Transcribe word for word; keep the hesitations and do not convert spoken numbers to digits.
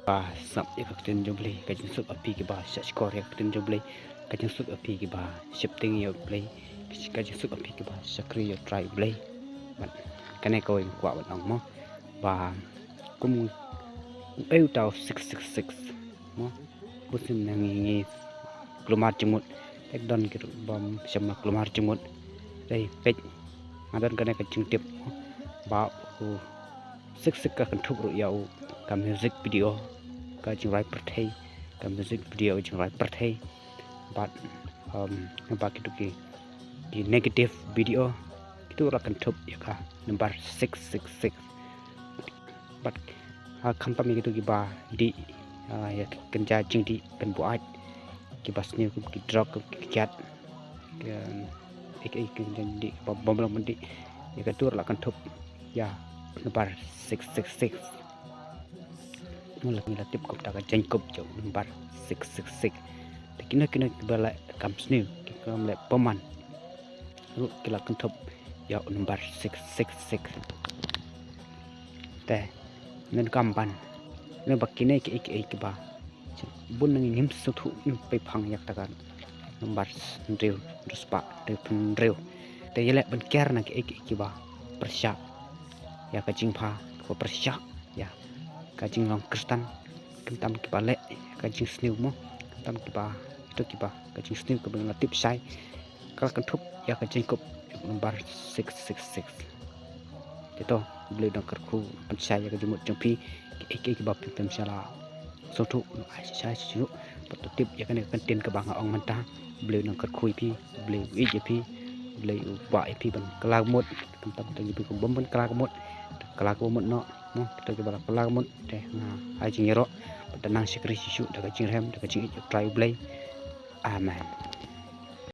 ba sngap ïa ka ktien jong U Blei, ka jingsuk ha phi kiba shahshkor ïa ka ktien jong U Blei, ka jingsuk ha phi kiba sheptieng ïa U Blei, ka jingsuk ha phi kiba shakri ïa U Trai U Blei. Bad kane kawei nga kwah ban ong mo, ba kum u ei uta u six six six mo, bunsien ngi ngi kulmar jingmut, ek don ki ruh bym shym la kulmar jingmut. Dei peit, nga don kane ka jingtip mo, ba u six six ka kynthup ruh ïa u ka music video ka jingrwai pyrthei, ka music video jingrwai pyrthei. Bad um, ba kitu ki, ki negative video kitu la kynthup ïa ka number six six six. Bad ha khamtam ïa kitu kiba dih, ah, ïa ki kynja jingdih ban buaid, kiba sniew ki drug ki kiad, ki, ki, ki, ki, ki, ba bom bom dih, ïa ka dur la kynthup ïa number six six six. Mula ngi la tip kumta ka jingkup jong number six six six. Te kino kino kiba la kam sniew, ki kam la bymman ruh ki la kynthup ïa u number six six six. Te ngan kam ban, ngan ba kine ki ei ki ei kiba bun nang ngim sngewthuh, ngim pei phang ïa kata ka number hynriew, hynriew spah hynriew phew hynriew. Te ïaleh ban kiar na ki ei ki ei kiba pyrshah ïa ka jingbha, kiba pyrshah ïa ka jinglong Khristan, khamtam kiba leh ïa ka jingsniew mo, khamtam kiba, ito kiba ka jingsniew kaba ngi la tip shai, ka la kynthup ïa ka jingkup number six six six. Te to, U Blei u dang kyrkhu pynshai ïa ka jingmut jong phi, ki ei ki ei kiba phi pym shym la sngewthuh, ai shai shai shuh, bad to tip ïa kane ka ktien kaba nga ong mynta. U Blei u dang kyrkhu ïa phi, U Blei u ïeit ïa phi, U Blei u kwah ïa phi ban kylla ka mut, khamtam kito kiba bym ban kylla ka mut, kylla ka mut noh mo, kito kiba la kylla ka mut te nga ai jingïaroh, bad to nang shakri shisha da ka jingrhem, da ka jingïeit U Trai U Blei. Amen.